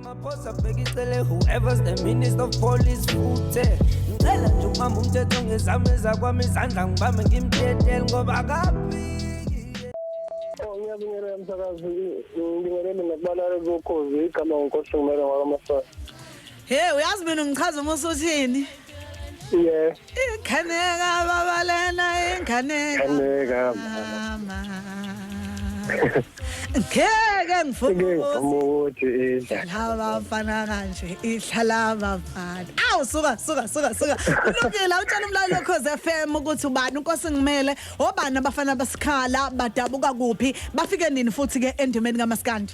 Ramaphosa bhekicele whoever's the minister of police futhe ngicela nje ukubamba umthetho ngezami ezakwami izandla ngibambe ngimtetele ngoba akaphiki. Oh, ngiyabingelela msakazi, ngibingelele nakubalali bokhozi, igama nginkosi ngimele ngwakamasana. Hey, uyazi mina ngichaza uma usuthini? Yeah. Ingane baba lena ingane. Ingane mama. Ngeke ngifune ukuthi idla. Laba bafana kanje ihlala abafana. Awu suka suka suka suka. Kulungile awutshela umlaleli wokhozi FM ukuthi ubani uNkosi ngimele, obani abafana basikhala, badabuka kuphi, bafike nini futhi ke endimeni kaMaskandi.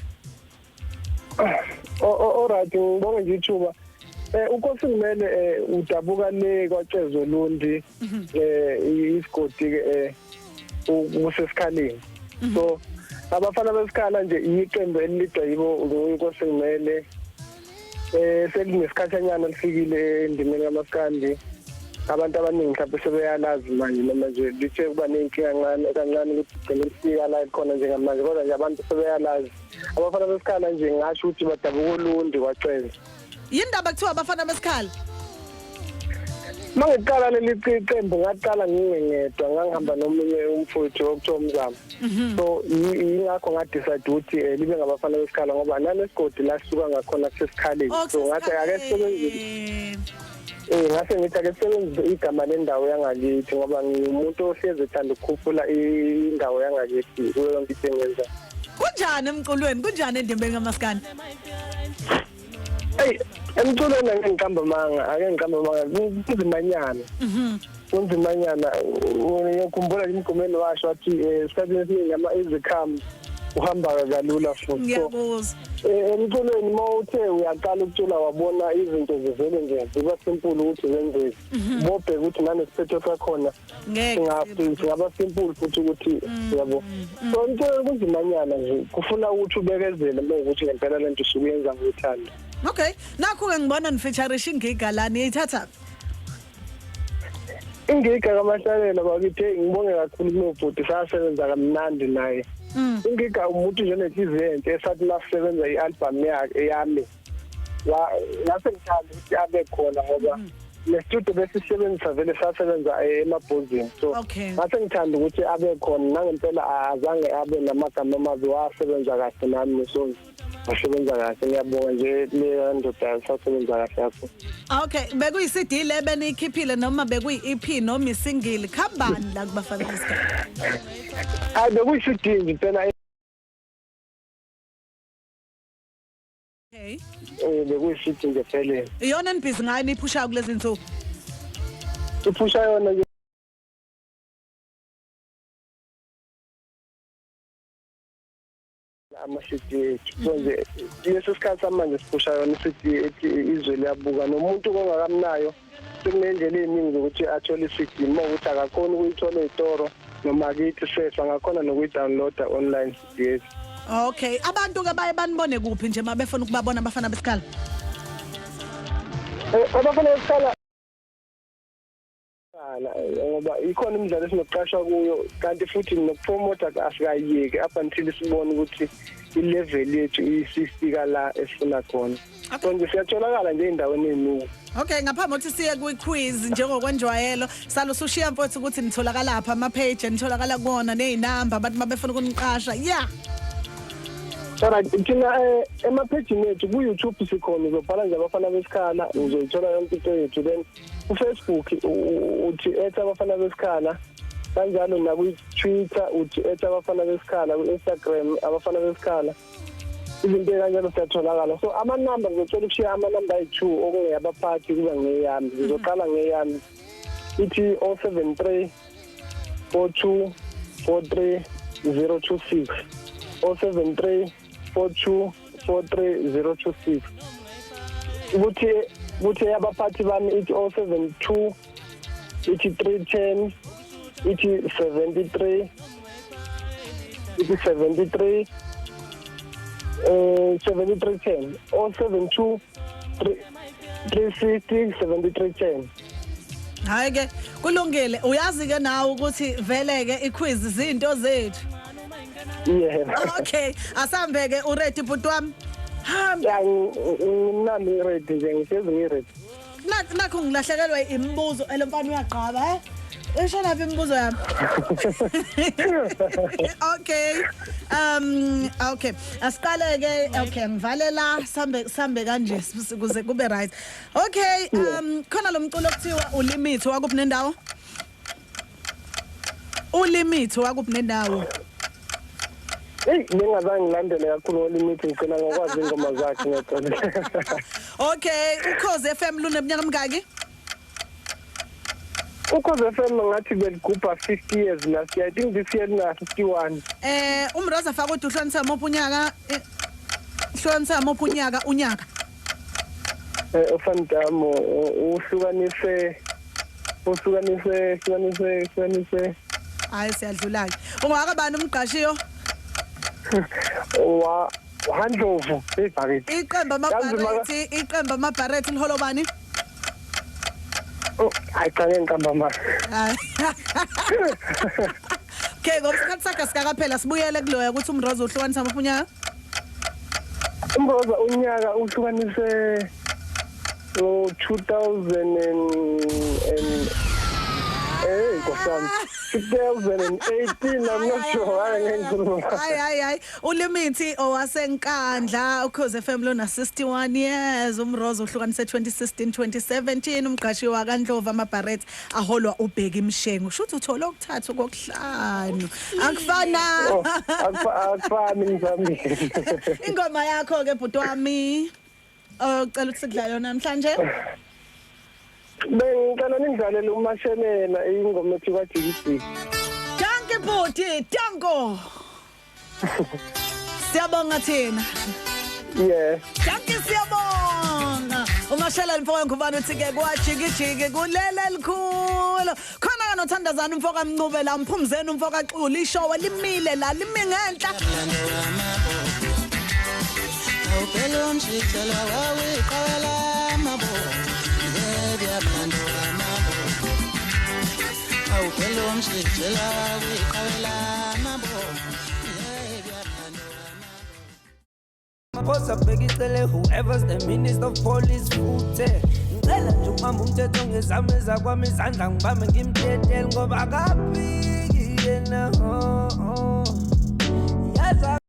Alright, ngibonge nje ithuba. Unkosi ngimele udabuka le kwaCezo Lundi isigodi ke kusesikhaleni. So abafana besikhala nje iqembu elilidwa yibo uNkosi ngimele. Sekunesikhathanyana lifikile endimeni kaMaskandi. Abantu abaningi mhlawumbe sebeyalazi manje noma nje lithe kuba ney'nkinga kancane kancane ukuthi gcine lifika la khona njengamanje, kodwa nje abantu sebeyalazi. Abafana besikhala nje ngasho ukuthi badabuka olundi kwaCeza. Yindaba kuthiwa abafana besikhala? Mangiqala leli qembu ngaqala ngingengedwa, ngangihamba nomunye umfowethu okuthiwa uMzamo. So yingakho ngadecide ukuthi libe ngabafana besikhala ngoba nalesigodi la sisuka ngakhona kusesikhaleni. So ngathi ake sisebenzise ngase ngithi ake sisebenzise igama lendawo yangakithi ngoba ngingumuntu ohlezi ethanda ukukhuphula indawo yangakithi kuyo yonke into engiyenzayo. Kunjani emculweni? Kunjani endimeni kaMaskandi? Hey, emculweni ake ngiqamba amanga, ake ngiqamba amanga, kunzimanyana. Kunzimanyana, ngiyakhumbula imgomeni washo wathi esikhathini esiningi ama izikhamu uhamba kalula futhi. So Ngiyakuzwa. Emculweni uma uthe uyaqala ukucula wabona izinto zivele nje ziba simple ukuthi zenzeke. Bobheka ukuthi nanesiphetho sakhona Ngeke. singaba simple futhi ukuthi yabo. So emculweni kunzimanyana nje, kufuna ukuthi ubekezele uma ukuthi ngempela lento usuke uyenza ngothando. Okay, nakho ke ngibona nifeatureisha ingiga la niyithatha. Ingiga kaMahlalela bakithi, hey, ngibonge kakhulu kulobhuti, sasebenza kamnandi naye. Ingiga umuntu nje onenhliziyo enhle, esathi masisebenza i-album yakhe yami ngase ngithanda ukuthi abe khona ngoba ne-studio besisebenzisa vele sasebenza emabhozini, so ngase ngithanda ukuthi abe khona nangempela azange abe namagama amabi, wasebenza kahle nami, so wasebenza kahle, ngiyabonga nje le ndoda sasebenza kahle kakhulu. Okay, bekuyi CD le benikhiphile noma bekuyi EP noma isingle, khambani la kubafana besikhala? Hayi, bekuyi-CD nje phela. Okay. Bekuyi-CD nje phela. Iyona enibhizi ngayo niphushayo kulezi insuku? Iphusha yona nje. Ama-CD ethu, so nje leso sikhathi samanje siphusha yona i-CD ethi Izwe Liyabuka, nomuntu ongakamnayo sekuney'ndlela ey'ningi zokuthi athole i-CD. Uma ukuthi akakhoni ukuyithola ey'toro noma kithi sefa, angakhona nokuyi-downloada online CD yethu. Okay, abantu ke baye banibone kuphi nje mabefuna ukubabona abafana besikhala? Abafana besikhala ngoba ikhona imidlalo esinokuqashwa kuyo, kanti futhi nokupromota asikayiyeki up until sibone ukuthi i-level yethu isifika la esifuna khona. So nje siyatholakala nje ey'ndaweni ey'ningi. Okay, ngaphambi kokuthi siye kwi-quiz njengokwenjwayelo, salo usushiya mfowethu ukuthi nitholakala phi, ama-page enitholakala kuwona ney'namba abantu mabefuna ukuniqasha. Yeah. Alright, thina emaphejini ethu ku-YouTube sikhona, uzobhala nje abafana besikhala uzoyithola yonke into yethu, then ku-Facebook uthi ethi abafana besikhala, kanjalo nakwi-Twitter uthi ethi abafana besikhala, ku-Instagram abafana besikhala, izinto ey'kanjalo siyatholakala. So amanamba, ngizocela ukushiya amanamba ayi-two, okungeyabaphathi kuba ngeyami. Ngizoqala ngeyami, ithi 073 42 43 026, 073 42 43 026. Kuthi abaphathi bami ithi 072 ithi 310 ithi 73 ithi 73 7310, 072 360 7310. Hayi ke, kulungile, uyazi ke nawe ukuthi vele ke iquiz izinto zethu. Yeah. Okay, asambe ke, uready bhuti wami? Hambe. Ya, ngimnandi, ready nje, ngihlezi ngi-ready. Nakho ngilahlekelwa imibuzo elomfana uyaqaba, eh? Ishona phi imibuzo yami? Okay. Okay. Asiqale ke, okay, ngivalela sambe sambe kanje kuze kube right. Okay, khona lo mculo okuthiwa uLimit wakuphi nendawo? uLimit wakuphi nendawo? Hey, bengazange ngilandele kakhulu ngoLimit, ngicela ngokwazi ingoma zakhe, ngiyacela. Okay, Ukhozi FM luneminyaka emingaki? Ukhozi FM ngathi beligubha 50 years last year. I think this year na 51. UMroza Fakude uhlukanisa muphi unyaka? Hlukanisa muphi unyaka unyaka? uVan Damme uhlukanise. Hayi, siyadlula ke. Ungakabani umgqashiyo? Wa Handlovu ebhakithi. Iqembu amaBharethi, iqembu amaBharethi liholo bani? Oh, hayi cha, ngiqamba amanga. Hayi. Okay, ngoba isikhathi sakhe sikakaphela, sibuyele kuloya ukuthi uMroza uhlukanisa muphi unyaka? UMroza unyaka uhlukanise ngo 2000 and nkosami, 2018, I'm not sure, hayi, ngeke ngikhuluma. Hayi hayi hayi, uLimit owaseNkandla. Ukhozi FM lona 61 years. UMroza uhlukanise 2016 2017. Umqashi wakaNdlovu amaBharethi aholwa uBheki Mshengu. Shuthi uthola okuthathu kokuhlanu, akufana. Oh, akufani mzamile. Ingoma yakho ke, bhuti wami, ocela ukuthi sidlale yona namhlanje? Bengicela ningidlalele uMashelela, ingoma ethi Kwajikijiki. Dankie bhuti, danko. Siyabonga thina. Yeah. Dankie, siyabonga. UMashelela mfowethu ngubani uthi ke kwajikijiki kulele elikhulu. Khona ka nothandazana umfoka Mncube la, mphumzeni umfoka Xulu, ishowe limile la, limi ngenhla. Awuphela umshithela wawiqawela amabo, yebo, amabo. Awuphela umshithela wawiqawela amabo, yebo, amabo. Phosa bheka icele whoever's the minister of police futhe. Ngicela nje ukubamba umthetho ngezami ezakwami izandla, ngibambe ngimtetele ngoba akafiki yena, oh, oh. Yaza.